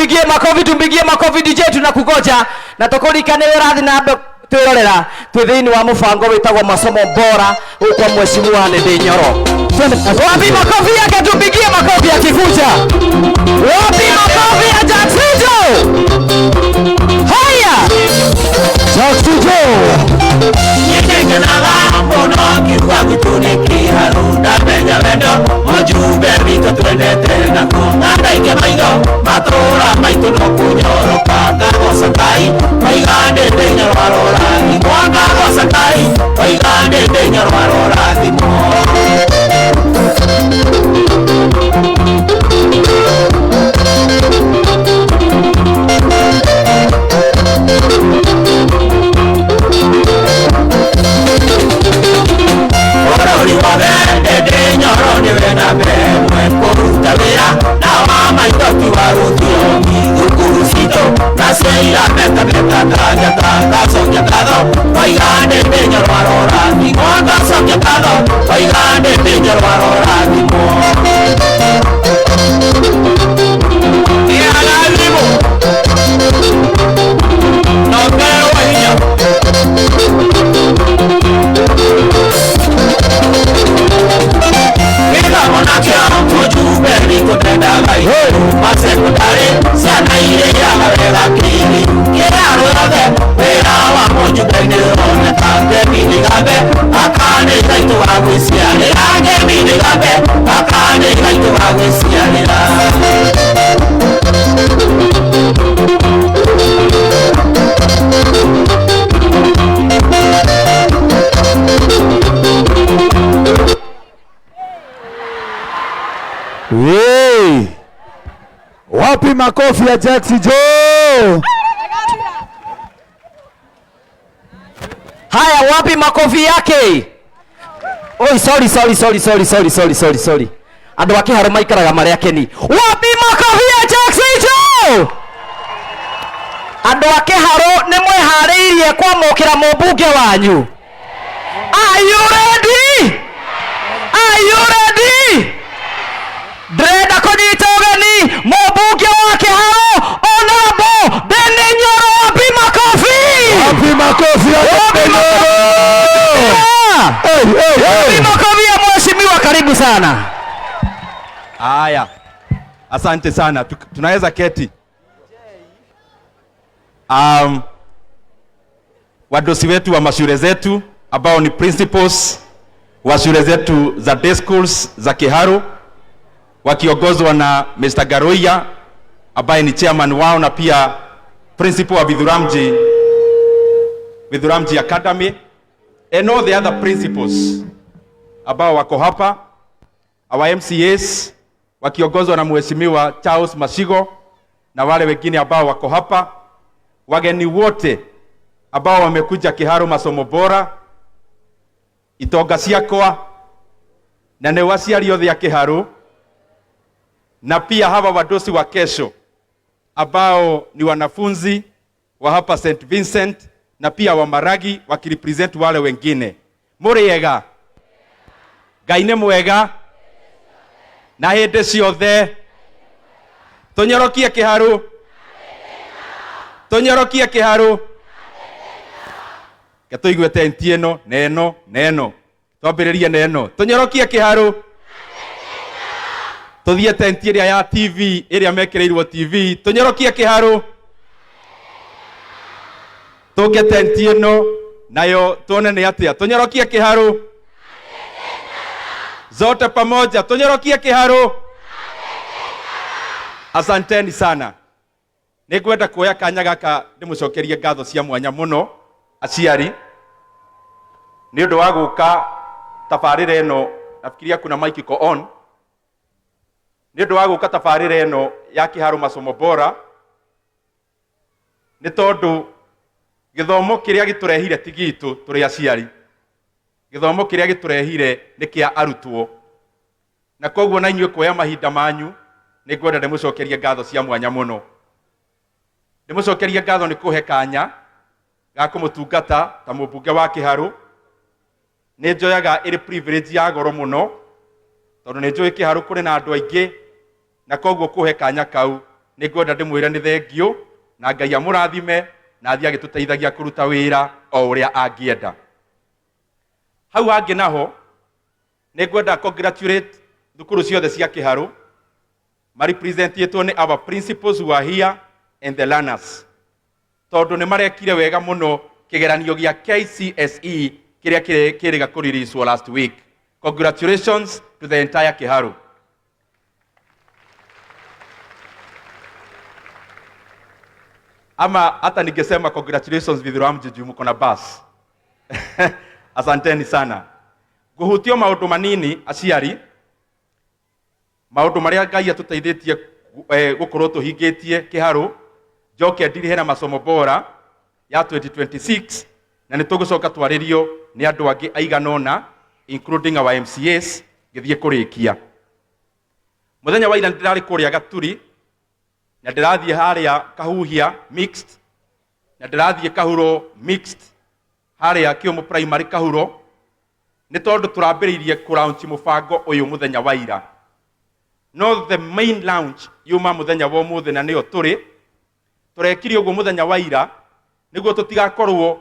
Tumpigie makofi, tumpigie makofi DJ, tunakugoja na tukurikane urathi na mbere twirorera twi thiini wa mubango witagwo masomo bora gukwa mheshimiwa Ndindi Nyoro. Wapi makofi yake? Tumpigie makofi akikuja. Wapi makofi ya Jackson Joe? Haya, Jackson Joe. Nĩngenaga mũno ngiuga gwitũ nĩ kĩharũ ndamenya wendo mũjumbe witũ twendete nakuo ng'andaike maitho matũra maitũ no kũnyoroka ngagoca Ngai waiga ndĩndĩ Nyoro arorathimwo ngagoca Ngai waiga ndĩndĩ Nyoro arorathimwo. Bũrũri wothe Ndindi Nyoro nĩwe namba ĩmwe kũruta wĩra na wa maitho ti wa rũthiomi thukuru citũ nacio irametameta ta njata ngacokia ngatho waiga Ndindi Nyoro arorathimwo ngacokia ngatho waiga Ndindi Nyoro arorathimwo. Nĩarathimwo na ongererwo hinya. Gĩthomo nakĩo mũjumbe witũ ndendaga igũrũ masekondari ciana irĩaga wega kĩrĩu kĩrarũ yothe wĩra wa mũjumbe nĩũroneka ngemi nĩgambe akanĩ gaitũ ga gwĩciarĩra ngemi nĩgambe akanĩ gaitũ ga gwĩciarĩra. Hey. Wapi makofi ya Jackson Joe? Haya, wapi makofi yake? Oi, sorry, sorry, sorry, sorry, sorry, sorry, sorry, sorry. Andũ a Kĩharũ maikaraga marĩ akeni. Wapi makofi ya Jackson Joe? Andũ a Kĩharũ nĩ mwĩharĩirie kwamũkĩra mũmbunge wanyu? Are you ready? Are you ready? Ndĩrenda kũnyita ũgeni mũmbunge wa Kĩharũ Honorable Ndindi Nyoro. Wapi makofi? Wapi makofi ya Wapi Ndindi Nyoro? makofi? Hey, hey, Wapi hey. makofi ya mheshimiwa? Karibu sana. Haya, asante sana. Tunaweza keti. Wadosi wetu wa mashule zetu ambao ni principals wa shule zetu za day schools za Kiharu wakiongozwa na Mr. Garoia ambaye ni chairman wao na pia principal wa Vithuramji Academy and all the other principals ambao wako hapa, our MCAs wakiongozwa na Mheshimiwa Charles Mashigo na wale wengine ambao wako hapa, wageni wote ambao wamekuja Kiharu masomo bora, itonga ciakwa na nĩ aciari othe a Kiharu, na pia hawa wadosi wa kesho ambao ni wanafunzi wa hapa St Vincent na pia wa Maragi wakirepresent wale wengine. Mũrĩega? Ngai nĩ mwega na hĩndĩ ciothe. Tũnyorokie Kĩharũ, tũnyorokie Kĩharũ. Reke tũigue tenti ĩno na ĩno na ĩno, twambĩrĩrie na ĩno. Tũnyorokie Kĩharũ, tũthiĩ tenti ĩrĩa ya TV ĩrĩa mekĩrĩirwo TV. Tũnyorokie Kĩharũ, tũke tenti ĩno nayo tuone nĩ atĩa. Tũnyorokie Kĩharũ zote pamoja, tũnyorokie Kĩharũ. Asanteni sana. Nĩngwenda kuoya kanya gaka ndĩmũcokerie ngatho cia mwanya mũno aciari nĩ ũndũ wa gũka tabarĩra ĩno. Nafikiria kuna mic iko on. Nĩ ũndũ wa gũka tabarĩra ĩno ya Kĩharũ masomo bora, nĩ tondũ gĩthomo kĩrĩa gĩtũrehire ti gitũ tũrĩ aciari, gĩthomo kĩrĩa gĩtũrehire nĩ kĩa arutwo, na koguo na inyuĩ kuoya mahinda manyu nĩ ngwenda ndĩmũcokerie ngatho cia mwanya mũno. Ndĩmũcokerie ngatho nĩ kũhe kanya ga kũmũtungata ta mũmbunge wa Kĩharũ. Nĩ njoyaga ĩrĩ privilege ya goro mũno tondũ nĩ njũĩ Kĩharũ kũrĩ na andũ aingĩ, na koguo kũhe kanya kau Nĩ ngwenda ndĩmwĩre nĩ thengiũ na Ngai amũrathime na athiĩ agĩtũteithagia kũruta wĩra o ũrĩa angĩenda. Hau hangĩ naho nĩ ngwenda congratulate thukuru ciothe cia Kĩharũ marepresentĩtwo nĩ our principals who are here and the learners, tondũ nĩ marekire wega mũno kĩgeranio gĩa KCSE kĩrĩa kĩrĩga kũreleaswo last week. Congratulations to the entire Kĩharũ. Ama hata ningesema congratulations Vithuramji juu mko na bus. Asanteni sana. Nguhutio maũndũ manini aciari, maũndũ marĩa Ngai atũteithĩtie gũkorwo tũhingĩtie Kĩharũ, njoke ndirihe na masomo bora ya 2026, na nĩ tũgũcoka twarĩrio nĩ andũ angĩ aigana ũna, including our MCAs. Ngĩthiĩ kũrĩkia, mũthenya wa ira ndĩrarĩ kũrĩa Gaturi na ndĩrathiĩ harĩa Kahuhia mixed na ndĩrathiĩ Kahuro mixed, harĩa Kĩũmũ primary Kahuro, nĩ tondũ tũrambĩrĩirie kũlaunch mũbango ũyũ mũthenya wa ira, no the main launch yuma mũthenya wa ũmũthĩ na nĩyo tũrĩ. Tũrekire ũguo mũthenya wa ira nĩguo tũtigakorwo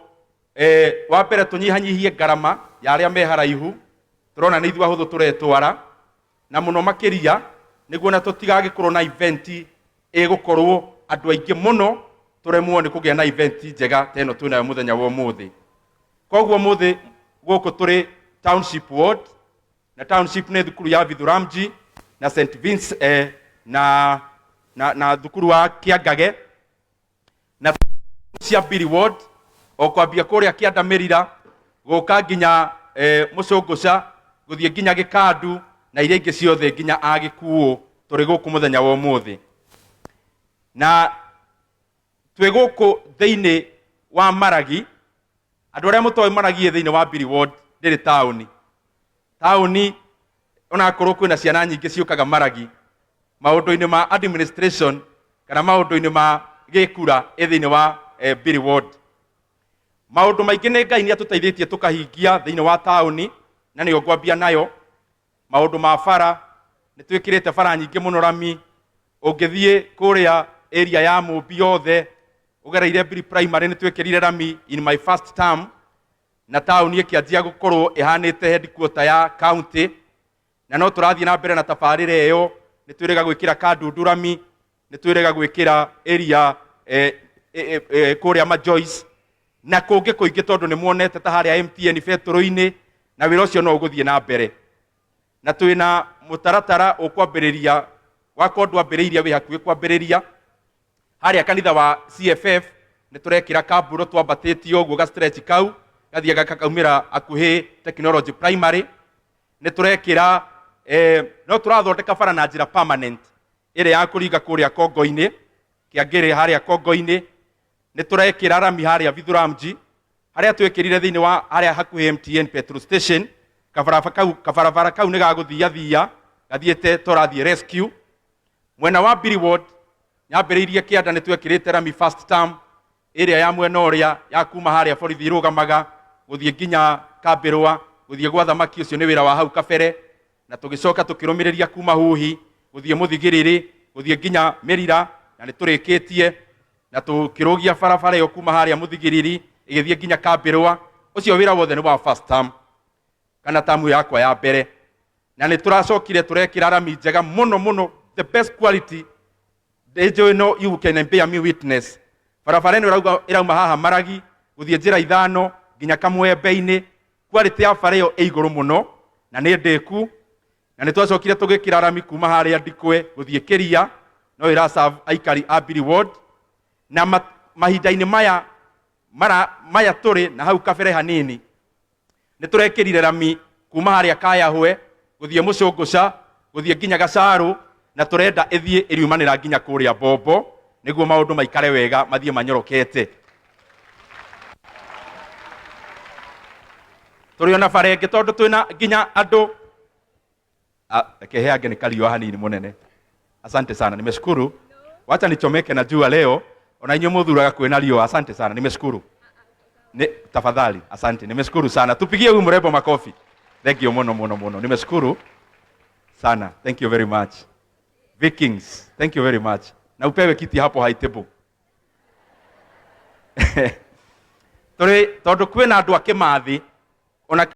wa mbere tũnyihanyihie ngarama ya arĩa me haraihu, tũrona nĩ ithuĩ ahũthũ tũretwara, na mũno makĩria nĩguo na tũtigagĩkorwo na event ĩgũkorwo andũ aingĩ mũno, tũremwo nĩ kũgĩa na event njega ta ĩno twĩnayo mũthenya wa ũmũthĩ. Koguo mũthĩ gũkũ tũrĩ Township Ward, na Township nĩ thukuru ya Vithuramji na St Vince na thukuru wa Kĩangage na cia Biri Ward, o kwambia kũrĩa Kĩanda Mĩrira gũka nginya Mũcũngũca, gũthiĩ nginya Gĩkandu na iria ingĩ ciothe nginya Agĩkuũ. Tũrĩ gũkũ mũthenya wa ũmũthĩ na twĩ gũkũ thĩinĩ wa Maragi. Andũ arĩa mũtoĩ, Maragi ĩ thĩinĩ wa Biri Ward, ndĩrĩ taũni. Taũni onakorwo kwĩna ciana nyingĩ ciũkaga Maragi, maũndũ-inĩ ma administration kana maũndũ-inĩ ma gĩkura ĩ thĩinĩ wa Biri Ward. Maũndũ maingĩ nĩ Ngai nĩ atũteithĩtie tũkahingia thĩinĩ wa taũni, na nĩyo ngwambia nayo. Maũndũ ma bara, nĩ twĩkĩrĩte bara nyingĩ mũno rami. Ũngĩthiĩ kũrĩa area ya Mũmbi yothe ũgereire Biri primary, nĩ twĩkĩrire rami in my first term, na taũni ĩkĩanjia gũkorwo ĩhanĩte headquarter ya county, na no tũrathiĩ na mbere na tabarĩra ĩyo. Nĩ twĩrĩga gwĩkĩra Kandundu rami, nĩ twĩrĩga gwĩkĩra area kũrĩa Majoice na kũngĩ kũingĩ, tondũ nĩ muonete ta harĩa MTN betũrũ-inĩ, na wĩra ũcio no ũgũthiĩ na mbere. Na twĩna mũtaratara ũkwambĩrĩria wakwa ndwambĩrĩirie, wĩ hakuhĩ kwambĩrĩria harĩa kanitha wa CFF. Nĩ tũrekĩra kamburo twambatĩtie ũguo ga stretch kau gathiĩ gakaumĩra hakuhĩ Technology Primary. Nĩ tũrekĩra no tũrathondeka bara na njĩra permanent ĩrĩa ya kũringa kũrĩa Kongo-inĩ, Kĩangĩrĩ harĩa Kongo-inĩ. Nĩ tũrekĩra rami harĩa Vithuramji, harĩa twĩkĩrire thĩinĩ wa harĩa hakuhĩ MTN petrol station. Kabarabara kau nĩ gagũthiathia gathiĩte tũrathiĩ rescue. Mwena wa Biri Ward nyambĩrĩirie kĩanda, nĩ twekĩrĩte rami first term ĩrĩa ya mwena ũrĩa ya kuma harĩa borithi irũgamaga gũthiĩ nginya Kambĩrwa, gũthiĩ gwa thamaki. Ũcio nĩ wĩra wa hau kabere, na tũgĩcoka tũkĩrũmĩrĩria kuma Huhi gũthiĩ Mũthigĩrĩrĩ, gũthiĩ nginya Mĩrira, na nĩ tũrĩkĩtie, na tũkĩrũgia barabara ĩyo kuma harĩa Mũthigĩrĩri ĩgĩthiĩ nginya Kambĩrwa. Ũcio wĩra wothe nĩ wa first term kana tamu yakwa ya mbere. Na nĩ tũracokire tũrekĩra rami njega mũno mũno, the best quality. Ndĩnjũĩ no you can bear me witness, barabara ĩno ĩrauma haha Maragi gũthiĩ njĩra ithano nginya Kamwembe-inĩ, quality ya bara ĩyo ĩ igũrũ mũno na nĩ ndĩku. Na nĩ twacokire tũgĩkĩra rami kuma harĩa Ndikwe gũthiĩ Kĩria, no ĩra aikari a Biri Ward. Na mahinda-inĩ maya mara maya tũrĩ na hau kabere hanini, nĩ tũrekĩrire rami kuma harĩa Kayahwe gũthiĩ Mũcũngũca, gũthiĩ nginya Gacarũ, na tũrenda ĩthiĩ ĩriumanĩra nginya kũrĩa Bombo nĩguo maũndũ maikare wega, mathiĩ manyorokete. Tũrĩ ona bara ĩngĩ, tondũ twĩna nginya andũ. Reke heange nĩ kariũa hanini mũnene. Asante sana, nimeshukuru. Wacha nichomeke na jua leo, ona inyuĩ mũthuraga kwĩna riũa. Asante sana, nimeshukuru. Ni, tafadhali, asante, nimeshukuru sana. Tupigie huyu mrembo makofi. Thank you muno muno muno, nimeshukuru sana. Thank you very much. Vikings, thank you very much. Na upewe kiti hapo high table. Tũrĩ tondũ kwĩna andũ a Kĩmathi ona.